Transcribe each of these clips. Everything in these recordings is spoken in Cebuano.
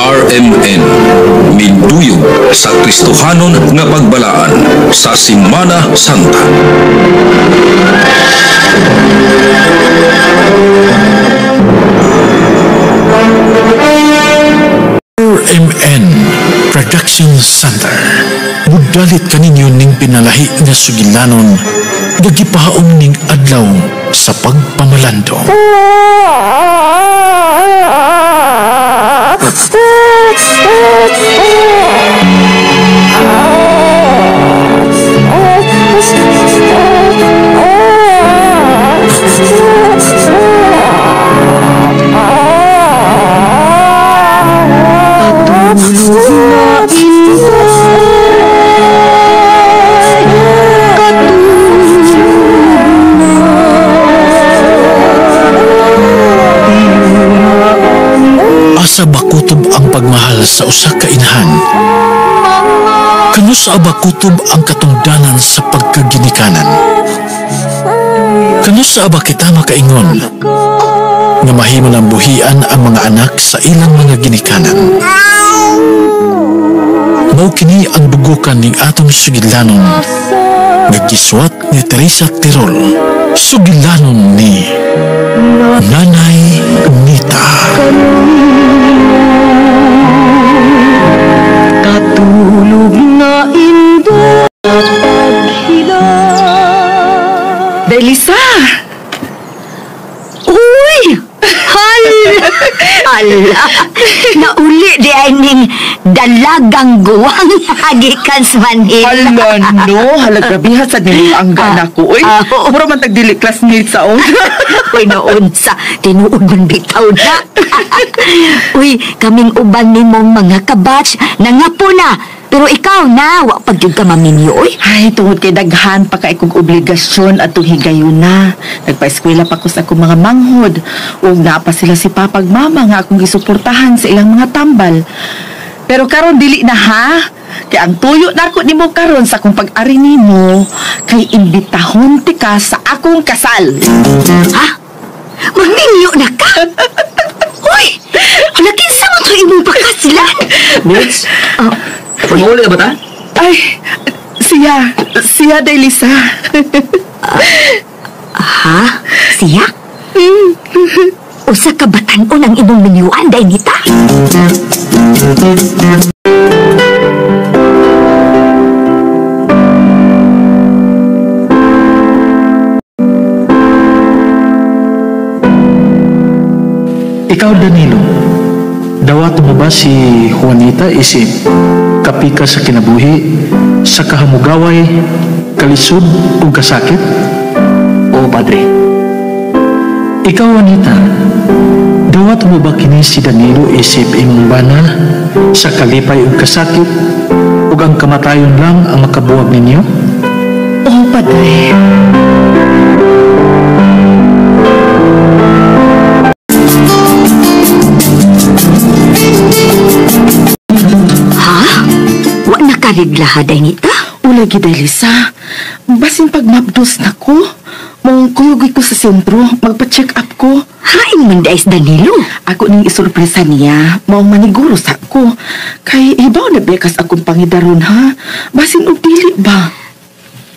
RMN, miduyog sa Kristohanon nga pagbalaan sa Semana Santa. RMN Production Center. Mudalit kaninyo ning pinalahi nga sugilanon, nagipahaong ning adlaw sa pagpamalandong. Asa bakutob ang pagmahal sa usa ka inahan? Kano sa abakutob ang katungdanan sa pagkaginikanan? Kano sa aba kita makaingon nga mahimo ng buhian ang mga anak sa ilang mga ginikanan? Mao kini ang dugukan ning atong sugilanon nga giswat ni Teresa Tirol, sugilanon ni Nanay Nita. Katulog na indo paghila. Delisa! Uy! Hala! Hala! Nauli di ay ning dalagang guwang hagikan sa Manila. Hala no! Hala grabe ha sa nila ang gana ko. Uy, mura man tagdili classmate sa on. Uy, noon sa tinuod man bitaw na. Uy, kaming uban ni mong mga kabatch, nangapo na. Pero ikaw na, wa pag yun ka maminyo, uy. Ay, tungod kay daghan pa kay kong obligasyon at higayon na. Nagpa-eskwela pa ko sa akong mga manghod. Ug naa pa sila si papag mama nga akong gisuportahan sa ilang mga tambal. Pero karon dili na ha. Kay ang tuyo na ako nimo karon sa akong pag-ari nimo, kay imbitahon ti ka sa akong kasal. Ha? Magminyo na ka? Uy! Hala, kinsa man to imong pakaslan? Mitch? Pag-uli ka ba ta? Ay, siya. Siya, Delisa. Ha? Siya? Usa ka batan-on ang imong minyuan, Dainita? Ikaw, Danilo, dawato mo ba si Juanita isip kapika sa kinabuhi, sa kahamugaway, kalisod o kasakit? Oo, Padre. Ikaw, Juanita, dawato mo ba kini si Danilo isip imong bana sa kalipay o kasakit ug ang kamatayon lang ang makabuwag ninyo? Oo, Padre. Kariglaha, Dainita? Ulay gid, Elisa. Basin pag mabdos na ko, mong kuyugoy ko sa sentro, magpa-check up ko. Hain man dais Danilo. Ako ning isurpresa niya, maong maniguro sa ko. Kay ibaw na bekas akong pangidaron ha. Basin og dili ba?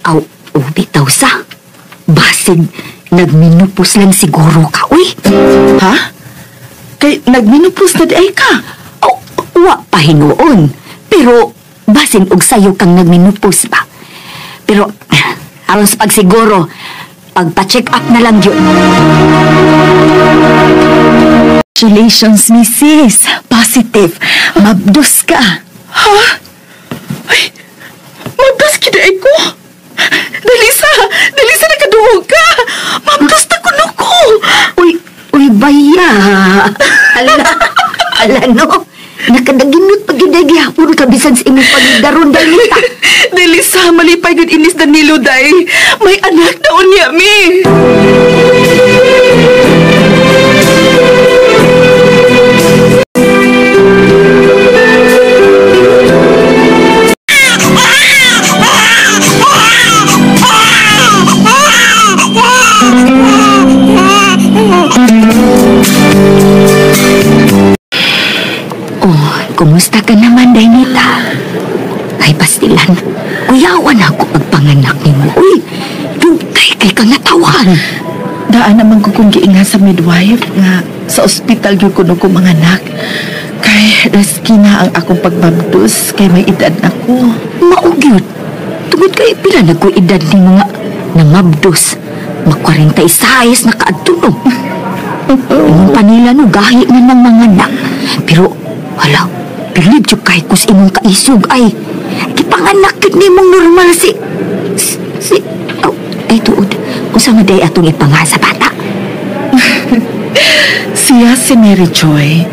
Aw, bitaw sa. Basin nagminupos lang siguro ka, uy. Ha? Kay nagminupos na di ay ka? Oh, wa pa hinuon. Pero basin og sayo kang nagminupos ba. Pero aron sa pagsiguro, pagpa-check up na lang yun. Congratulations, Mrs. Positive. Mabdos ka. Ha? Ay, mabdos kita ay ko. Delisa! Delisa, nakaduhog ka! Mabdos na kuno ko! Uy, uy, baya. Ala, ala no. Nakadaginot pag yun ay gihapon ka bisan sa imong pagdaron, Delisa. Delisa, malipay gud inis Danilo, day. May anak na unya, mi. Oh, Oh, kumusta ka naman, Dainita? Ay, pastilan. Kuyawan ako pagpanganak nimo. Uy, dugay kay kang natawan. Daan naman ko kung giinga sa midwife nga sa ospital gyud kuno ko manganak. Kay risky na ang akong pagmabdos kay may edad na ko. Mao gyud. Tungod kay pila na ko edad ni mga namabdos. Mag-46 na kaadto no. Imong panila no, gahi na ng mga anak. Pero, hala, bilib jud kay kus imong kaisog ay. Gipanganak gyud nimong normal si oh, ay tuod. Unsa man day atong ipangasa bata? Siya si Mary Joy.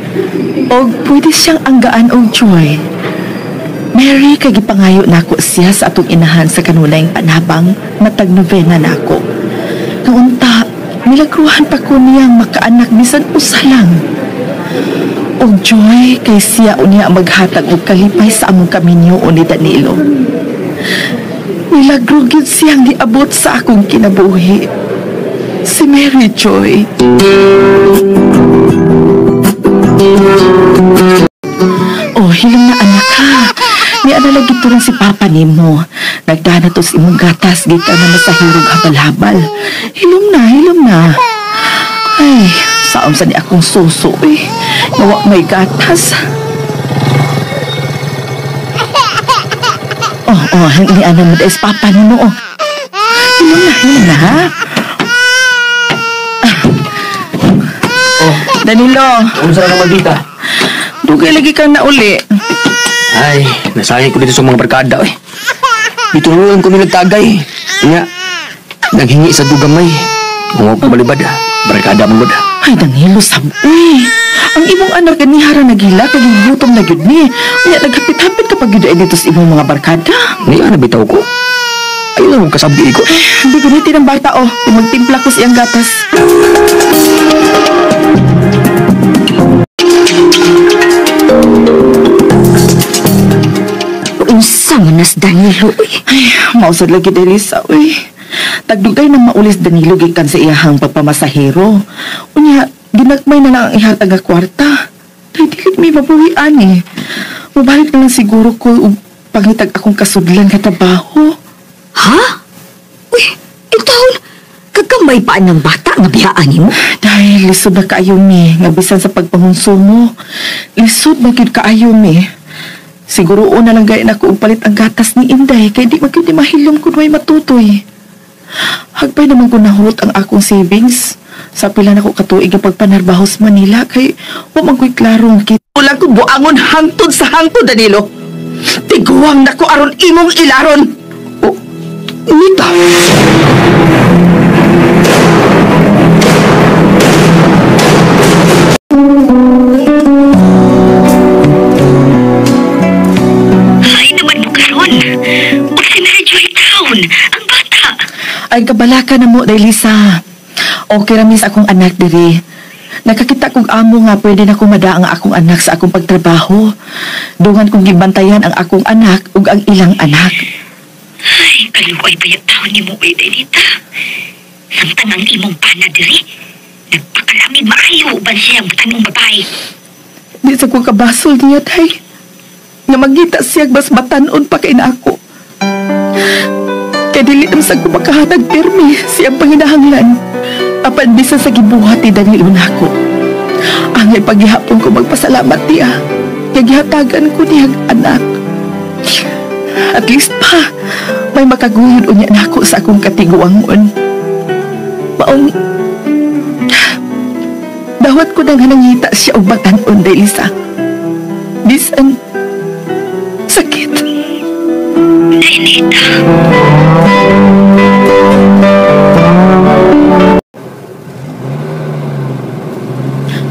Og pwede siyang anggaan og joy. Mary, kay gipangayo nako siya sa atong inahan sa kanunayng panabang matag novena nako. Kaunta, milagruhan pa ko niyang makaanak bisan usa lang. Og joy, kay siya unya maghatag og kalipay sa among kaminyo ni Danilo. Milagro gyud siyang giabot sa akong kinabuhi. Si Mary Joy. Oh, hilom na anak ha. Ni ana lagi to rin si Papa nimo. Nagdana to sa imong gatas gikan na masahirog habal-habal. Hilom na, hilom na. Ay, saom sa ni akong suso eh. Nawa may gatas. Oh, ni ana mo dahil sa Papa nimo oh. Hilom na ha. Oh, Danilo. Unsa ka naman dita? Dugay lagi kang nauli. Ay, nasayang ko dito sa mga barkada eh. Dito lang ko nilagtagay. Nga, naghingi sa dugamay. Kung ako balibad, barkada mong gud. Ay, Danilo, sabi. Ang imong anak ganihara naghila, kag gutom na gyud ni. Unya, naghapit-hapit ka pag gyud ay dito sa imong mga barkada. Niya, nabitaw ko. Ayaw lang kong kasabi ko. Hindi gunitin ang bata, oh. Magtimpla ko siyang gatas. Unsa man nas Danilo, uy. Ay, mausad lagi Delisa, uy. Tagdugay na maulis Danilo gikan sa iyahang pagpamasahero. Unya, ginagmay na lang ang ihatag nga kwarta. Ay, dili may mabuhian eh. Mabalik na lang siguro ko ug pangitag akong kasudlan nga trabaho. Ha? Uy, intawon, kagamay pa ng bata nga biyaan nimo? Dahil lisod na kaayo mi, nga bisan sa pagpahunso mo. Lisod na gyud kaayo mi. Siguro una lang gaya na ko palit ang gatas ni Inday kay di man gyud mahilom kun way matutoy. Hagbay naman ko nahurot ang akong savings. Sa pila na ko katuig ang pagpanarbaho sa Manila kay wa man ko'y klarong kit. Ulang ko buangon hangtod sa hangtod, Danilo. Tiguang nako aron imong ilaron. Oh, Nita. Ay naman mo karon. O si Mary Joy Town, ang bata. Ay, kabalaka na mo, Daylisa. Okay ra miss akong anak diri. Nakakita kong amo nga pwede na kumada ang akong anak sa akong pagtrabaho. Dungan kong gibantayan ang akong anak ug ang ilang anak. Ay, kaluoy ba yung taon ni mo, uy, Benita? Samtang ang imong pana diri, nagpakalamig maayo uban siya ang tanong babae. Di sa ko kabasol niya, tay. Nga magita siya mas batanon pa kay na ako. Kaya dili naman sa ko makahatag pirmi siyang panginahanglan. Apan bisan sa gibuhat ni Danilo nako. Angay paghihapon ko magpasalamat niya. Kaya gihatagan ko niyang anak. At least pa, may makaguyod unya nako sa akong katiguangon. Maong dawat ko nang nangita siya og batan-on, Delisa. Bisan sakit. Nenita.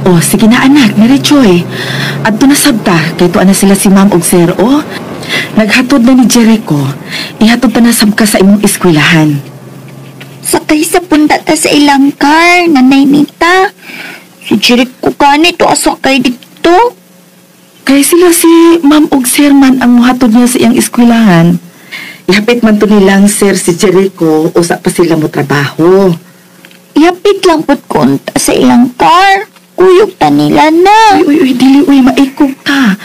Oh, sige na anak, Mary Joy. Adto na sabta, kay tuan na sila si Ma'am og Sir, oh. Naghatod na ni Jericho. Ihatod ta na sabka sa imong eskwelahan. Sakay sa punta ta sa ilang car, Nanay Nita. Si Jericho gani to asakay dito. Kay sila si Ma'am og Sir man ang muhatod niya sa iyang eskwelahan. Ihapit man to nilang Sir si Jericho, usa pa sila mo trabaho. Ihapit lang pud konta sa ilang car. Magkuyog ta nila na. Uy, uy, uy, dili, uy, maikog ta.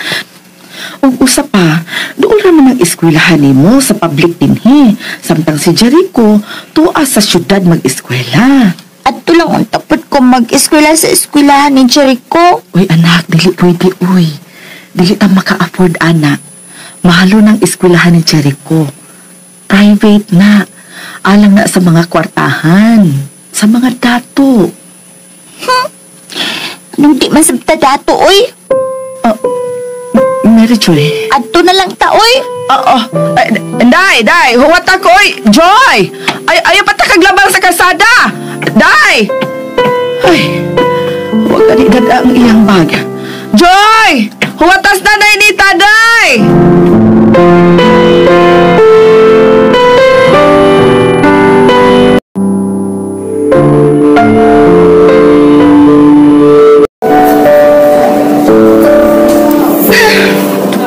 Ug usa pa, dool ra man ang eskwelahan nimo sa public dinhi. Samtang si Jericho, tuwa sa syudad mag-eskwela. Adto lang unta pud ko mag-eskwela sa eskwelahan ni Jericho. Uy, anak, dili pwede, uy. Dili ta maka-afford, anak. Mahalo ng eskwelahan ni Jericho. Private na. Alang na sa mga kwartahan. Sa mga dato. Anong di man sabta dato, uy? Mary Joy. Adto na lang ta, uy. Oo. Day, day. Huwat ako, oy. Joy! Ay, ayaw pa ta kaglabang sa kasada. Day! Ay, huwag ka ni dad ang iyang bag. Joy! Huwatas na na ni Taday!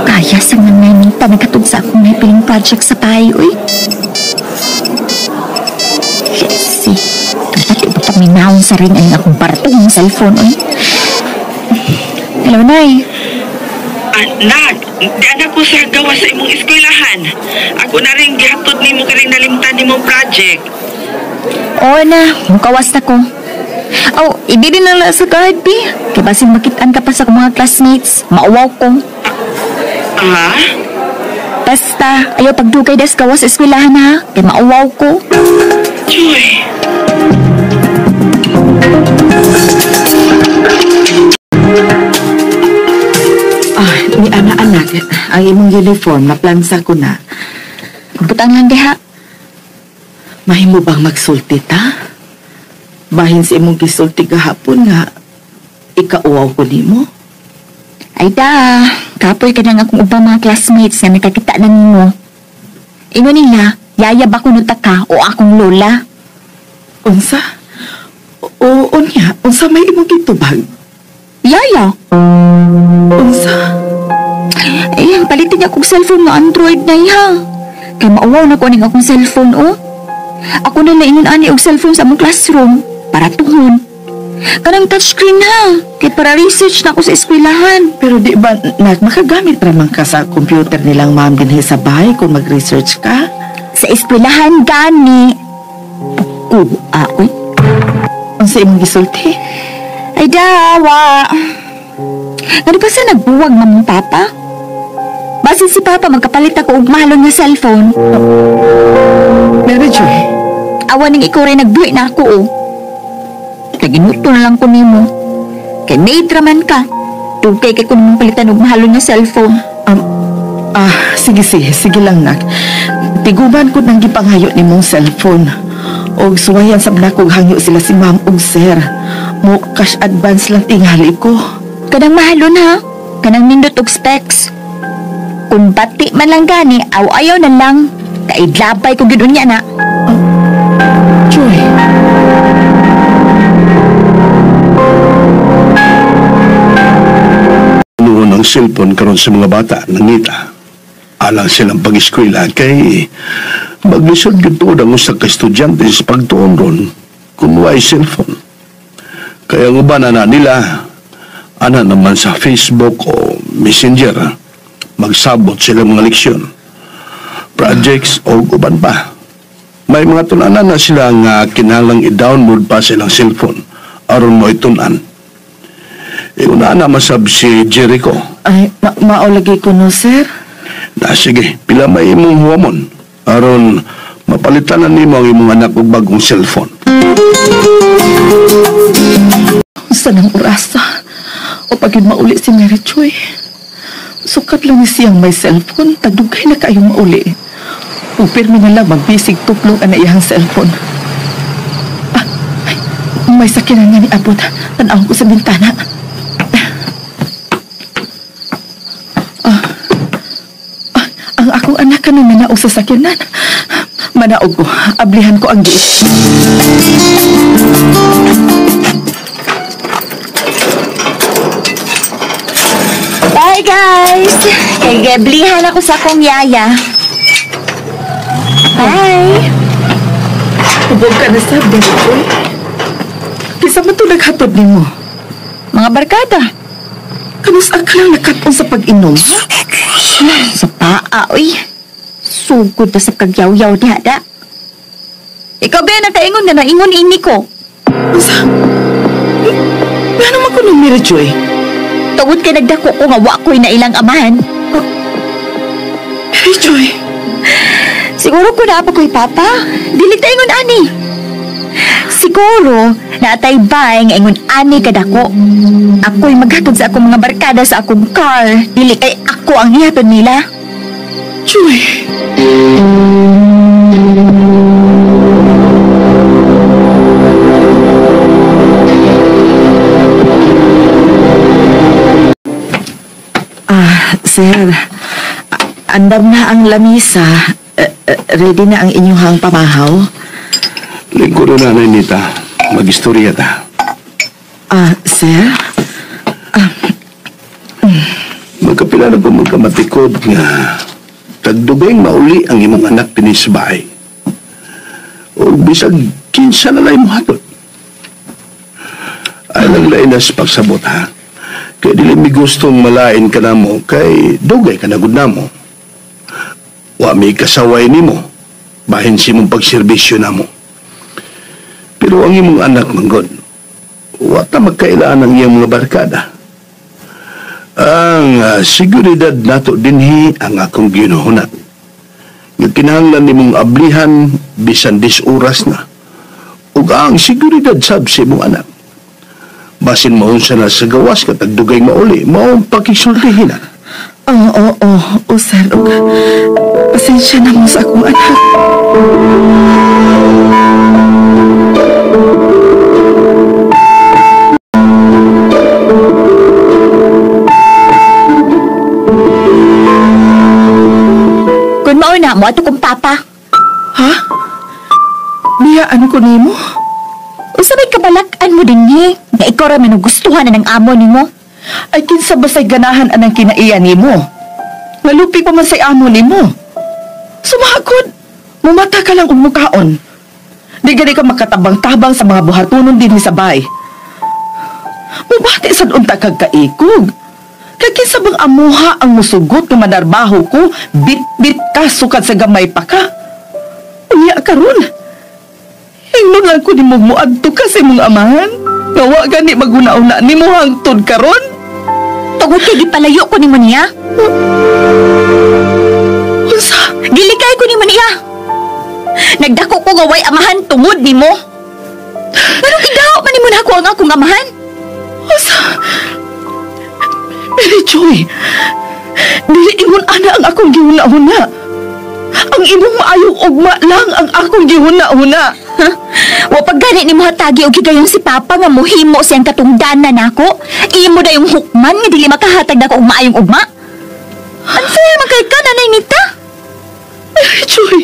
Kaya sa nanay Nita nagkatod sa akong naipiling project sa bahay, uy. Let's see. Dapat iba paminawon sa ring ang akong partong cellphone, uy. Hello, Nay. Anak, di anak ko sa gawa sa imong eskwelahan. Ako na rin gihatod nimo kiring nalimtan nimong project. Oo na, mukawas na ko. Oh, ibili na lang sa guard, B. Kaya basin makitaan ka pa sa mga classmates. Mauwaw ko. Ha? Basta, ayaw pagdugay das gawas sa eskwelahan, ha? Kaya mauwaw ko. Joy. Ah, ni anak-anak, ang imong uniform na plansa ko na. Butang lang diha. Mahimo bang magsulti ta? Bahin sa imong gisulti gahapon nga ikauwaw ko nimo. Ay da, kapoy ka na nga akong ubang mga classmates nga nakakita na nimo. Ingon nila, yaya ba kuno ta ka o akong lola? Unsa? O unya, unsa may imong gitubag? Yaya? Unsa? Ay, ang palitin niya akong cellphone nga Android na iha. Kay mauwaw na ko ning akong cellphone, oh. Ako na laingon ani og cellphone sa among classroom para tuhon. Kanang touchscreen ha, kay para research na ako sa eskwelahan. Pero di ba, nak, makagamit ra man ka sa computer nilang ma'am dinhi sa bahay kung mag-research ka? Sa eskwelahan gani. Pukuha, uy. Unsa imong gisulti? Ay dawa. Ano ba sa nagbuwag mamong papa? Basin si papa magkapalit ako og mahalon nga cellphone. Mary Joy. Awa ning ikaw rin nagbuhi na ako, oh. Naginuto na lang ko nimo. Kay maid raman ka. Dugay kay ko nimong palitan og mahalon nga cellphone. Sige, sige lang, nak. Tiguban ko nang gipanghayo nimong cellphone. Og suwayan sab nako hangyo sila si ma'am og sir. Mo cash advance lang tingali ko. Kanang mahalon ha. Kanang nindot og specs. Kung bati man lang gani, aw ayaw na lang. Kaidlabay ko gyud unya na. Joy. Noon ang cellphone karon sa mga bata nangita. Alang silang pag-eskwela kay maglisod gyud tuod ang usa ka estudyante sa pagtuon ron kung way cellphone. Kaya ang uban na nila ana naman sa Facebook o Messenger magsabot sila mga leksyon, projects o uban pa. May mga tun-anan na sila nga kinahanglang i-download pa silang cellphone aron mo itun-an. Una na masab si Jericho. Ay, maolagi ko no, sir. Na sige, pila may imong huwamon aron mapalitan na nimo ang imong anak og bagong cellphone. Unsa nang orasa? O pag yun mauli si Mary Joy. Sukat lang ni siyang may cellphone, tagdugay na kayong mauli. O pirmi na lang magbisig tuplong ang iyang cellphone. Ah, ay, may sakinan nga ni Abot. Tanawon ko sa bintana. Ang akong anak kanina manaog sa sakyanan. Manaog ko, ablihan ko ang gate. Bye, guys! Kay gablihan ako sa akong yaya. Bye! Hubog ka na sa Mary Joy. Kisa man ito naghatod nimo. Mga barkada. Kanus-a ka lang nakat-on sa pag-inom, ha? Sa paa, oy. Sugod na sa kagyaw-yaw diha da. Ikaw ba nakaingon nga naingon ini ko? Unsa? Ngano man kuno Mary Joy? Tungod kay nagdako ko nga wa ko'y nailang amahan. Oh, Mary Joy. Siguro ko naa pa ko'y papa. Dili ta ingon ani. Siguro naatay bay nga ingon ani kadako. Ako'y maghatod sa akong mga barkada sa akong car. Dili kay ako ang ihatod nila. Joy. Sir, andam na ang lamisa. Ready na ang inyong pamahaw? Lingkod na, Nanay Nita. Mag-istorya ta. Sir? Magkapila na ko magkamatikod nga tagdugay mauli ang imong anak dinhi sa bahay. O bisag kinsa na lang mo hatod. Ay lang lain na sa pagsabot, ha? Kay dili mi gustong malain ka namo, kay dugay ka na gud namo. Wa mi kasaway nimo, bahin si mong pagserbisyo namo. Pero ang imong anak manggod, wa ta magkailaan ang iyang mga barkada. Ang seguridad nato dinhi ang akong ginuhunat. Nga kinahanglan nimong ablihan bisan dis oras na. Ug ang seguridad sab sa imong anak. Basin maunsa na sa gawas katag dugay mauli, maong pakisultihin na. Oo, sir. Pasensya na mo sa akong anak. Kung mauna mo, ato kong papa. Ha? Biyaan ko nimo? Usa may kabalakan mo dinhi, nga ikaw ra man gustuhan na ng amo nimo. Ay kinsa ba say ganahan anang kinaiya nimo? Malupi pa man say amo nimo. Sumagod, mumata ka lang og mukaon. Di gani ka makatabang-tabang sa mga buhatonon dinhi sa bay. Mubati sad unta kag kaikog. Kay kinsa bang amuha ang musugot nga manarbaho ko, bit-bit ka sukad sa gamay pa ka. Unya karon. Ingnon lang ko nimo muadto ka sa imong amahan. Nga wa gani maguna-una nimo hangtod karon. Tungod kay gipalayo ko nimo niya. Unsa? Gilikay ko nimo niya. Nagdako ko nga way amahan tungod nimo. Nganong gidaho man nimo nako ang akong amahan? Unsa? Mary Joy, dili ingon ana ang akong gihuna-huna. Ang imong maayong ugma lang ang akong gihuna-huna. Huh? Wa pag gani nimo hatagi og higayon si Papa nga mohimo siyang katungdanan nako. Imo dayong hukman nga dili makahatag nako og maayong ugma. Unfair man kay ka, Nanay Nita. Mary Joy.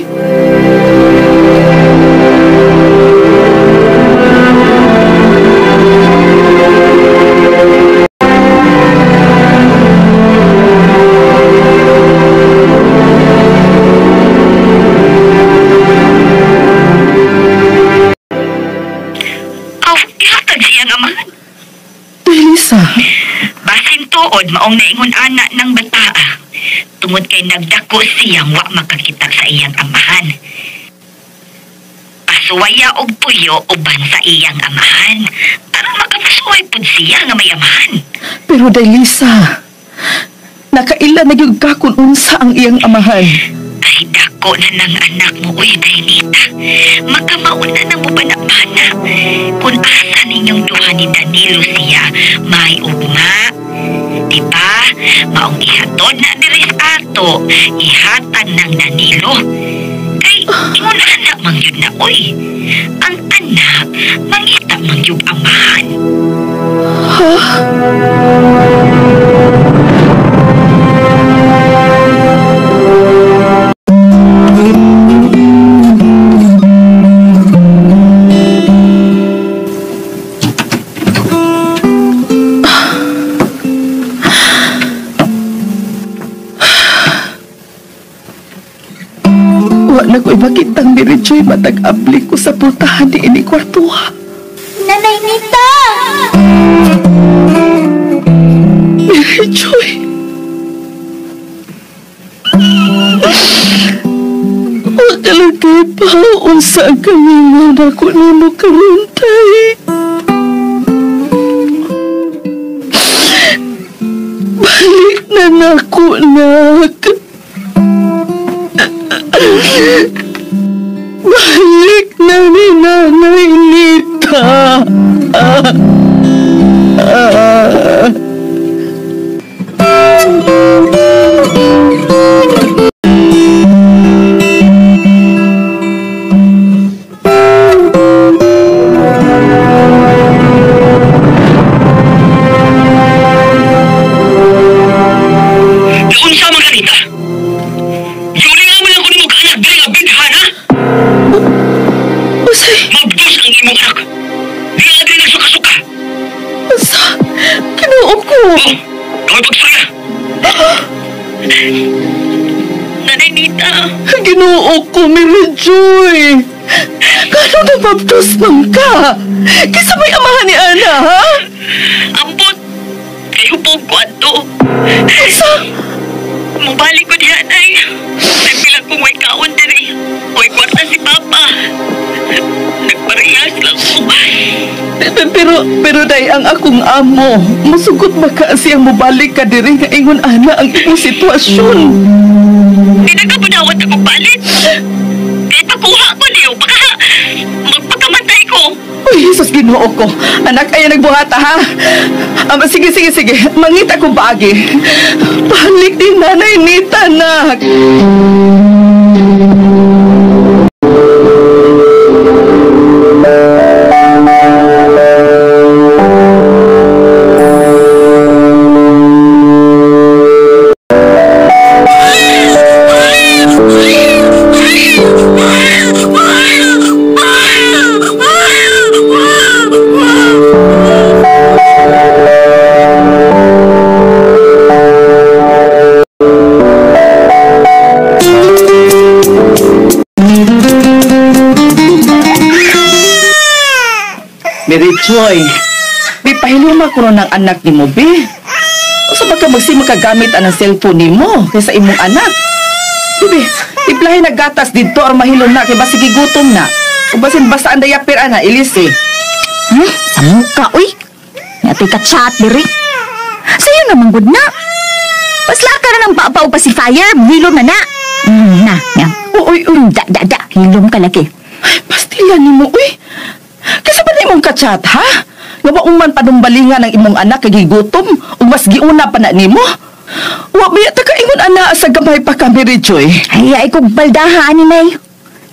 Basin tuod maong naingon ana ng bataa. Tungod kay nagdako siyang wa makakita sa iyang amahan. Pasuwaya og puyo uban sa iyang amahan para makapasuway pud siya nga may amahan. Pero Daylisa, nakaila na gyud ka kung unsa ang iyang amahan. Ay dako na ng anak mo, uy Daynita. Makamauna na mo bana-bana. Kung asa ninyong duha ni Danilo siya, may ugma. Diba? Maong ihatod na diri sa ato, ihatag ng Danilo. Kay ingon anak mang yun na, uy. Ang anak, mangita mang yun amahan. Huh? Bakit ang Mary Joy matag-abli ko sa pultahan ni ini kwartuha? Nanay Nita! Mary Joy. Wakalagay pa unsa ang kamingan ako nimo karon, tay. Balik na nako, nak. Balik na ni Nanay Nita. Naunsa man kanita? Giulingan mo lang ko nimo kaanak diri nga bidhan, ha? Usay! Mabdos ang imong anak. Di adri nagsuka-suka. Unsa? Ginoo ko. Oh, kaway pagsurya. Nanay Nita. Ginoo ko, Mary Joy. Kano na mabdos man ka? Kisa may amahan ni Ana, ha? Ambot. Kay hupog ko ato. Unsa? Mubalik ko diha, Nay. Nagbilang kong may kaon diri. May kwarta si Papa. Nagparehas lang ko. Pero day ang akong amo. Musugot ba ka siyang mubalik ka diri nga ingon ana ang imong sitwasyon? Di na ka panawat akong palit. Kay pakuha ko niyo. Baka magpakamatay ko. Uy, Jesus, Ginoo ko. Anak, ay nagbuhata, ha? Sige, sige, sige. Mangita kong paagi. Balik ni Nanay Nita, anak. Mary Joy, bi pahiluma ko ron ang anak ni mo, bi. Usa ba ka magsima kagamit ang cellphone nimo kaysa imong anak? Bibi, tiplahin naggatas didto or mahilom na kay basig gigutom na. O basin basta ang diaper ana, ilis eh. Sa muka, uy. Natay ka chat diri. Sayo naman gud na. Pasla ka na ng papa o pacifier, hilom na na. Na, na. Uy, uy. Da, da, da. Hilom ka laki. Ay, pastila nimo, uy. Kasi ba na imong kachat, ha? Nga ba uman panumbalingan ang imong anak kay gigutom ug mas giuna pa na nimo? Wa ba ta kaingon ana sa gamay pa ka, Mary Joy? Ay, ay kong baldaha ani nay.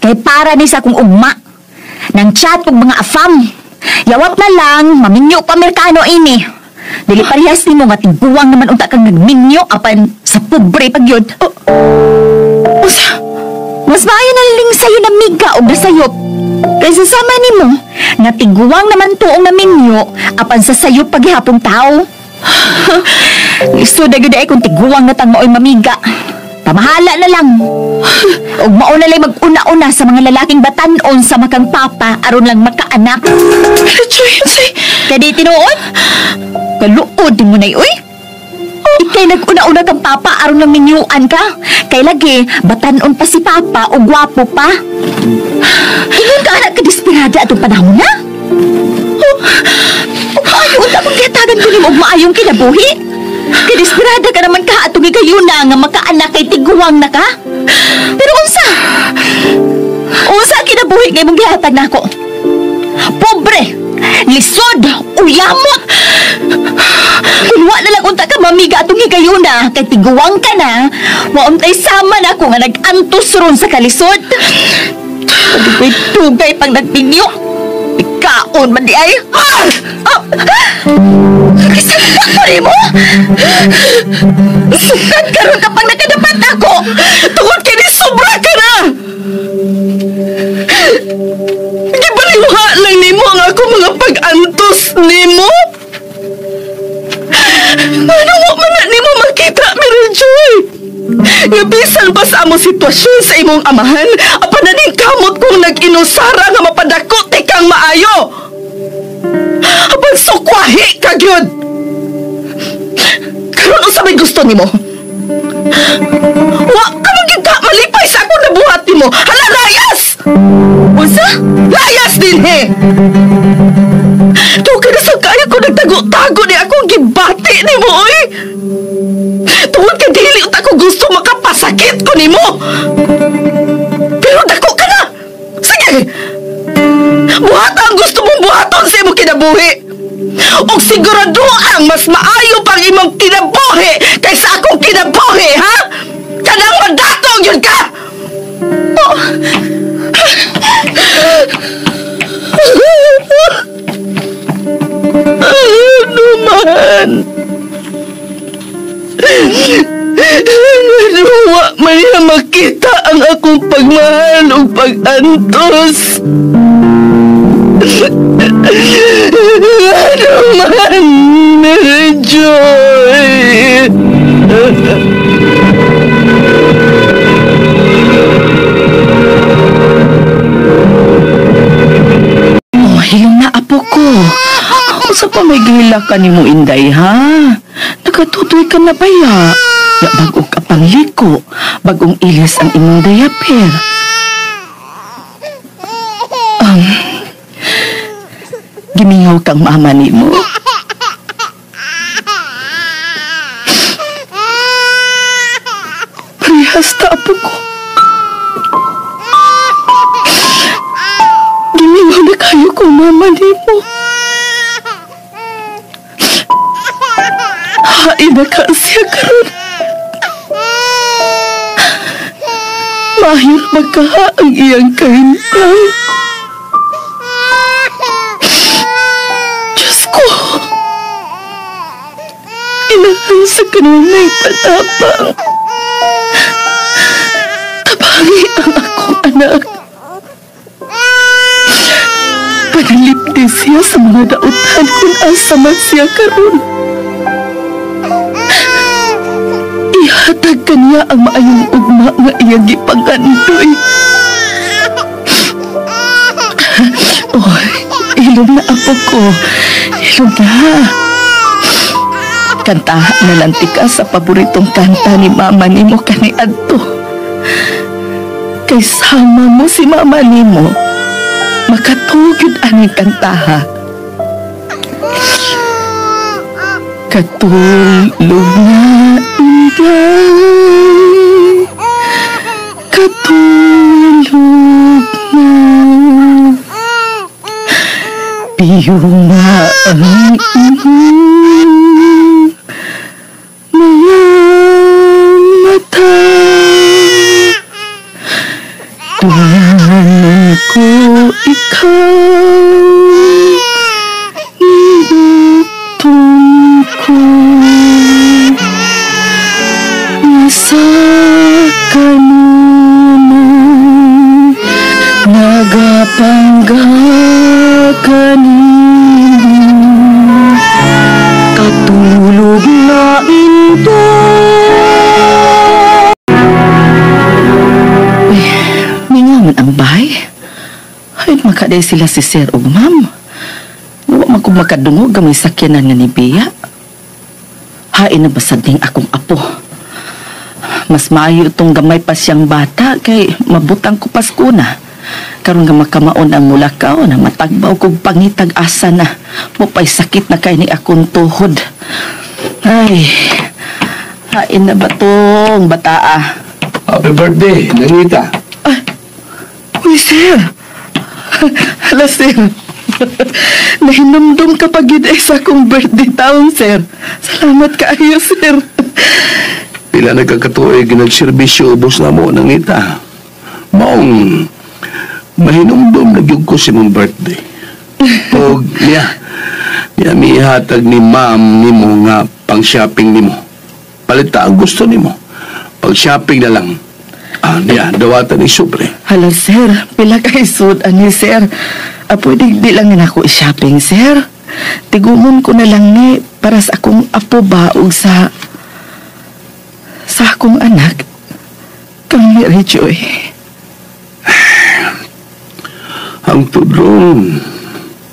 Kay para ni sa akong ugma. Nang chat kog mga afam. Yawat na lang, maminyo pa Amerikano ini. Dili parehas nimo nga tiguang naman unta kang nagminyo apan sa pobre pag yun. Oh, usa? Mas maayo na lang sayo na miga og nasayop. Kaysa sama nimo, nga tiguang naman tuong naminyo apan sa sayop paghihapong tao. Lisod na gyud ay kung tiguang na tang maoy mamiga. Pamahala na lang. Og mao na lang mag-una-una sa mga lalaking batan-on sa makang papa aron lang makaanak. Mary Joy, unsay? Kadi tinuod? Kaluod din mo na uy. Ikay nag-una-una kang papa aron lang minyuan ka. Kay lagi batan-on pa si papa o gwapo pa. Ingon ka anak kadesperada atong panahon na. Oh, maayo unta kung gihatagan ko nimo og maayong kinabuhi. Kadesperada ka naman ka atong higayuna nga makaanak kay tiguang na ka. Pero unsa? Unsa ang kinabuhi nga imong gihatag nako? Pobre, lisod, uyamot. Kung wa na lang unta ka mamiga atong higayuna kay tiguang ka na, mauntay sama na ako nga nag-antos ron sa kalisod. Pagko'y tugay pang nagpinyo. Ikaon man di ay. Ah! Ah! Kasama ko rin mo! Sugad karon kapag nakadapat ako! Tungod kini sobra ka na! Gibaliwha lang nimo ang ako mga pag-antos nimo? Ano mo man na nimo makita, Mary Joy? Nga bisan pa sa among sitwasyon sa imong amahan, apan na ning kamot kong nag-inusara nga mapadako tikang maayo. Apan sukwahi ka gyud. Karon unsa may gusto nimo? Wa ka man gyud ka malipay sa akong nabuhat nimo. Hala, layas! Unsa? Layas din he. Tuod na sa kaya ko nagtago-tago ni akong gibati nimo oy. Tuod kay dili unta ko gusto makapasakit ko nimo. Pero dako ka na. Sige. Buhat ang gusto mong buhaton sa imong kinabuhi. Og sigurado ang mas maayo pang imong kinabuhi kaysa akong kinabuhi, ha? Kanang mandatong yun ka! Oh. Ano man? Wa man niya makita ang akong pagmahal o pag-antos. Ano man, Mary Joy? Oh, hilong na apo ko. Usa pa may gihila ka ni mo, Inday, ha? Nakatutoy ka na ba ya? Ya, bag-o ka pang liko. Bagong ilis ang imong diaper. Gimingaw kang mama ni mo. Parehas ta, apo ko. Gimingaw na kayo kong mama ni mo. Hain na ka siya karon. Mahir magkaha ang iyang kahintang. Diyos ko! Inahan sa kanunay patapang. Tabangi ang akong anak. Panalipdi siya sa mga dautan kung asa man siya karon. Ihatag kaniya ang maayong ugma nga iyang gipangandoy. Oy, ilong na apo ko. Ilong na. Kantahan na lang tika sa paboritong kanta ni mama nimo kaniadto. Kay sama mo si mama nimo, makatugid aning kantaha. Katulog na, Inday. Katulog na. Piyuma ang iyong mga mata. Tunganan ko ikaw, nilutong ko. Nasa kanunay, nagapangga kanino. Katulog na ito. Uy, mingaman ang bahay. Ay, makaday sila si sir o ma'am. Wa man ko makadungog gamay sakyanan nga ni Bea. Hain na basad ning akong apo. Mas maayo itong gamay pa siyang bata kay mabutang ko Pasko na. Karon nga makamaon ang mulakaw na matagbaw kog pangitag asa na. Mupay sakit na kay ni akong tuhod. Ay, hain na ba tong bataa? Happy birthday, Nanita. Ay, uy, sir. Hala, sir. Nahinumdum ka pag yun ay sa akong birthday taon, sir. Salamat kaayo, sir. Pila nagkakatuig nagserbisyo ubos na mo, Nanita. Maong mahinumdum na gyud ko si mong birthday. Og niya, niya mihatag ni ma'am nimo nga pang-shopping nimo. Palita ang gusto nimo. Pag-shopping na lang. Ah, niya, dawatan ni sobre. Hala, sir. Pila kay sud ani, sir. Ah, pwede di lang na ako i-shopping, sir. Tigumon ko na lang ni para sa akong apo ba og sa akong anak. Kang Mary Joy. Ang tudrong,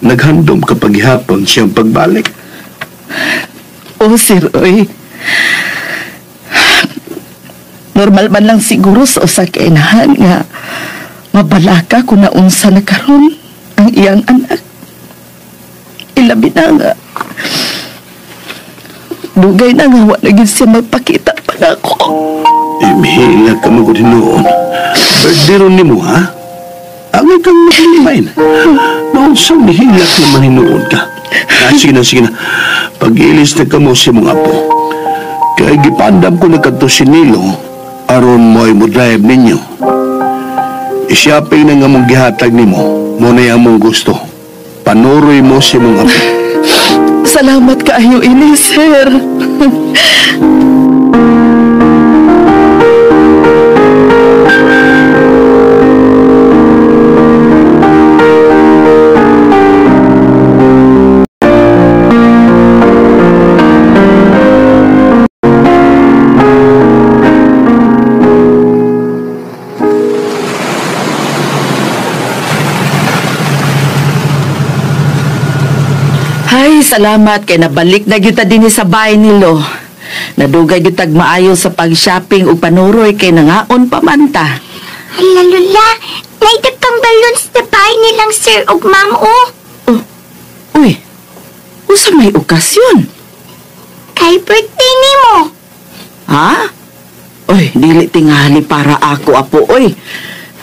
naghandom kapag ihapon siyang pagbalik. Oh, sir, oy. Normal man lang siguro sa usa ka inahan nga mabalaka kung naunsa na karon ang iyang anak. Ilabi na nga dugay na nga wa na gyud siya magpakita pa nako. Imihila ka mo ko noon. Birthday ron nimo, ha? Angay kang mahilimay na. Noon sa nihilak naman hinuon ka. Ah, sige na, sige na. Pag-ilis na ka mo si mong apo. Kaya gipandam ko na kadto si Nilo, aron mo'y mo-drive ninyo. I-shopping na nga mong gihatag nimo, mo na yung mong gusto. Panuroy mo si mong apo. Salamat kaayo ini, sir. Ay, salamat kay nabalik na gyud ta dinhi sa bahay nilo. Nadugay gyud tag maayo sa pag-shopping ug panuroy kay nangaon pa man ta. Hala, Lola, naitag kang balloons sa bahay nilang sir ug ma'am, oh. Oh, uy, unsa may okasyon? Kay birthday nimo. Ha? Uy, dili tingali para ako, apo, uy.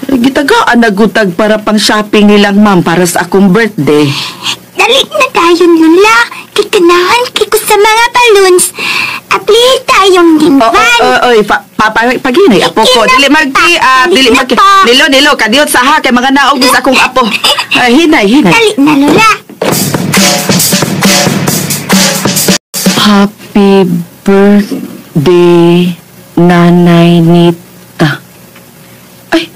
Gitagaan nagutag para pang shopping nilang ma'am para sa akong birthday. Dali na tayo, Lola. Kikanahan kiko sa mga balloons. Apli tayong limban. Oy, paginay, apo ko. Dili magti, dili magti. Nilo, Nilo, kadiyot sa ha, kay mga naog sa akong apo. Hinay, hinay. Dali na, Lola. Happy birthday, Nanay Nita. Ay,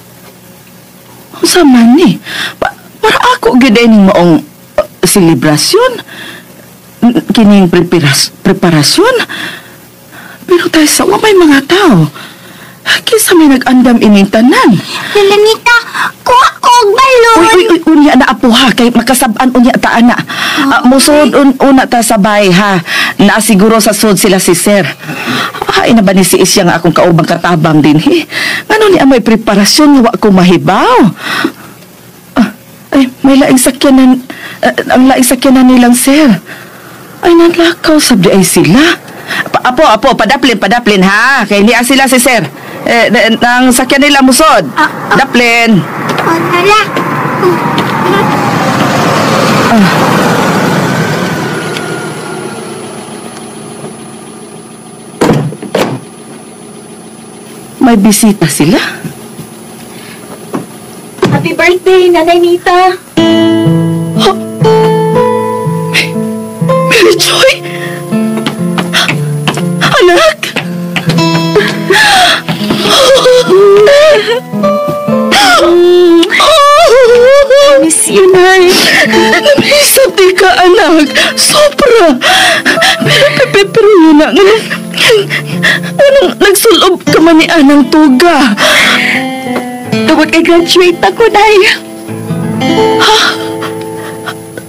unsa man ni? Para ako gid ning maong selebrasyon, kining preparasyon. Pero tayo sa may mga tao. Kisa may nag-andam ining tanan. Lola Nita, kuha ko og balon. Uy, uy, uy, unya na apo ha, kay makasab-an unya ta ana. Musod una ta sabay ha. Naasiguro sa sud sila si sir. Ay na ba ni si Isya nga akong kaubang katabang din he. Ngano ni may preparasyon nga wa ko mahibaw. Ay, may laing sakyanan, ang laing sakyanan nilang sir. Ay, nanlakaw, sabdi ay sila. Apo, apo, padaplin, padaplin, ha? Kay niya sila si sir. Ang sakyan nila musod. Daplin. Oh, Lola. May bisita sila. Happy birthday, Nanay Nita! Oh. Mary Joy! Anak! Miss you, Nay. Namisap di ka, anak. Sobra. Pero yun na. Anong nagsulob ka man ni Anang Tuga? Tungod kay graduate ako, Nay. Ha?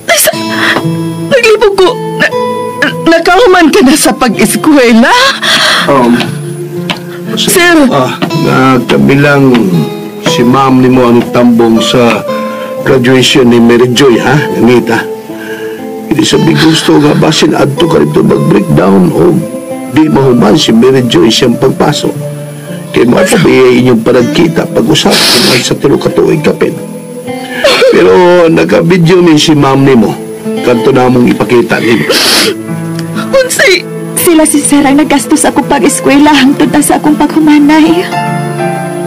Ay, naglibog ko. Nakahuman ka na sa pag-eskwela? Sir. Nakabilang si ma'am ni mo ang tambong sa graduation ni Mary Joy, ha? Anita. Hindi sabi gusto nga basin adto ka rito mag-breakdown o di mahuman si Mary Joy siyang pagpasok. Kaya mga tabi inyong panagkita pag-usap kung sa tulog-katuig kapin. Pero nagka-video ni si ma'am ni mo. Kanto na mong ipakita ni mo. Unsay! Sila si Sir ang naggastos ako pag-eskwela hangtod na sa akong paghumanay.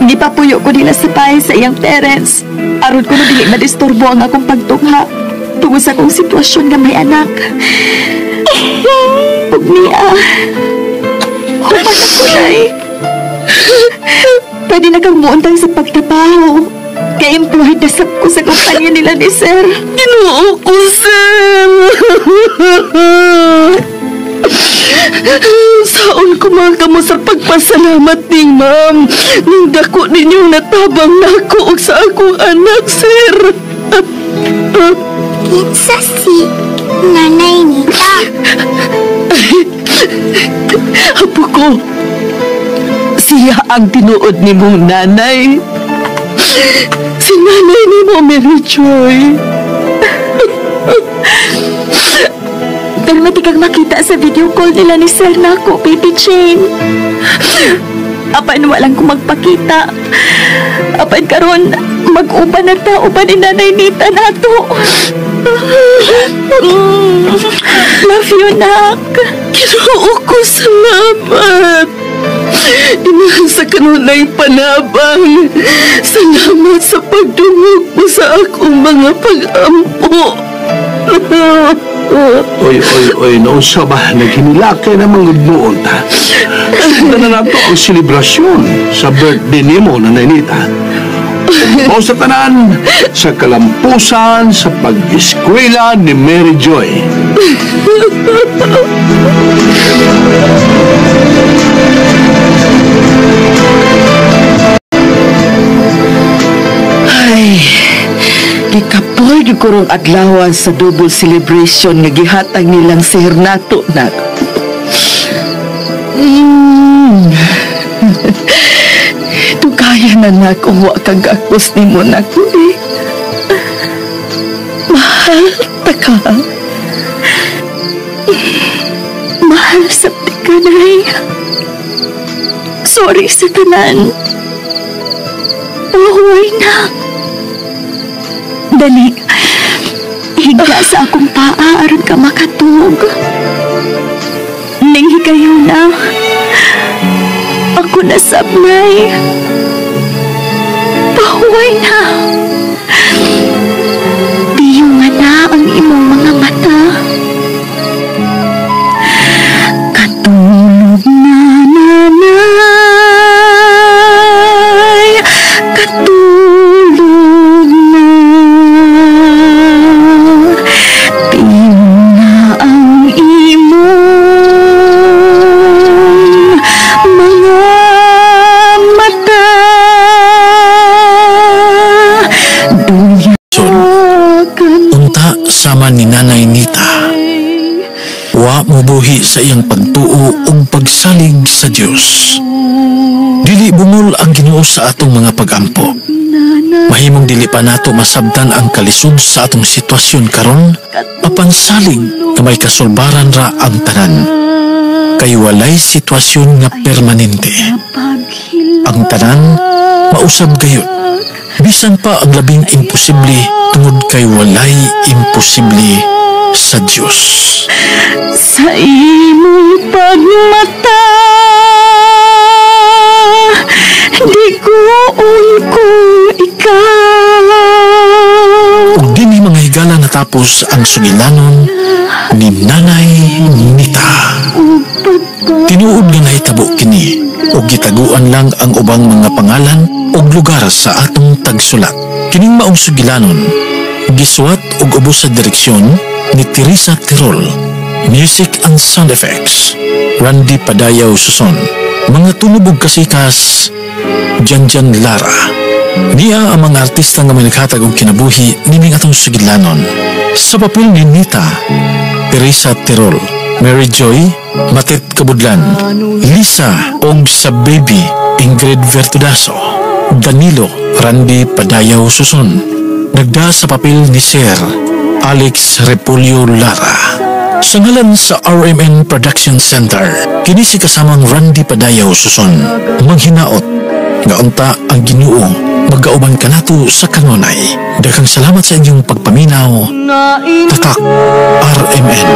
Gipapuyo ko nila sa bahay sa iyang parents. Aron ko na dili madisturbo ang akong pagtungha tungod sa akong sitwasyon nga may anak. Ug niya, human ako, Nay. Pwede na kang muuntang sa pagtrabaho. Kaya employed na sab ko sa kumpanya nila ni Sir. Ginoo ko, Sir! Saon ko mga kamo sa pagpasalamat ning ma'am. Ning dako ninyong natabang nako og sa akong anak, Sir. Kinsa si Nanay Nita? Apo ko, Siya ang tinuod ni mong nanay. Si nanay ni mo, Mary Joy. Pero matikag makita sa video call nila ni Sir nako, Baby Jane. Apan walang ko magpakita. Apan karon mag-uban na ta, uban ni Nanay Nita nato. Love you, nak. Ginoo ko, salamat. Inahan sa kanunay panabang. Salamat sa pagdungog mo sa akong mga pag-ampo. Oy, oy, oy, naunsa ba? Naghinilakay na mga noon, ta. Sundan na nato ang selebrasyon sa birthday nimo, Nanay Nita. O sa tanan, sa kalampusan, sa pag-eskwela ni Mary Joy. Ay, gikapoy gyud ko rong adlawan sa double celebration nga gihatag nilang sir nato, nak. Tugaya na nak, wa kang gakos nimo nak. Eh. Mahal ta ka. Mahal sa ka, Nay. Sorry sa tanan. Uhuy na. Dali. Higla sa akong paa aron ka makatug. Ning higayon na. Ako na sabnay. Pahuway na. Diyo nga na ang imong mga mata. Katulog na, nanay. Katulog na. Diyo na ang imong mga mata. Unta sama ni Nanay Nita. Wa mubuhi sa iyang pagtuo ug pagsalig sa Dios. Dili bungol ang Ginoo sa atong mga pagampo. Mahimong dili pa nato masabtan ang kalisod sa atong sitwasyon karon, apan salig nga may kasulbaran ra ang tanan. Kay walay sitwasyon nga permanente. Ang tanan mausab gayud. Bisan pa ang labing imposible tungod kay walay imposible sa Dios. Sa imong pagmata, di ko ikaw. Ug dinhi mga higala natapos ang sugilanon ni Nanay Nita. Tinuod nga nahitabo kini ug gitaguan lang ang ubang mga pangalan ug lugar sa atong tagsulat. Kining maong sugilanon gisuwat ug ubos sa direksyon ni Teresa Tirol. Music and sound effects, Randy Padayaw Suson. Mga tunog ug kasikas, Janjan Lara. Niya ang mga artista nga may naghatag og kinabuhi nining atong sugilanon. Sa papel ni Nita, Teresa Tirol, Mary Joy, Matet Kabudlan, Lisa og sa baby, Ingrid Vertudaso, Danilo, Randy Padayaw Suson. Nagda sa papel ni Sir Alex Repolyo Lara. Sa ngalan sa RMN Production Center, kini si kasamang Randy Padayaw Suson. Manghinaot, nga unta ang Ginoo, magkauban kanato sa kanunay. Daghang salamat sa inyong pagpaminaw. Tatak RMN.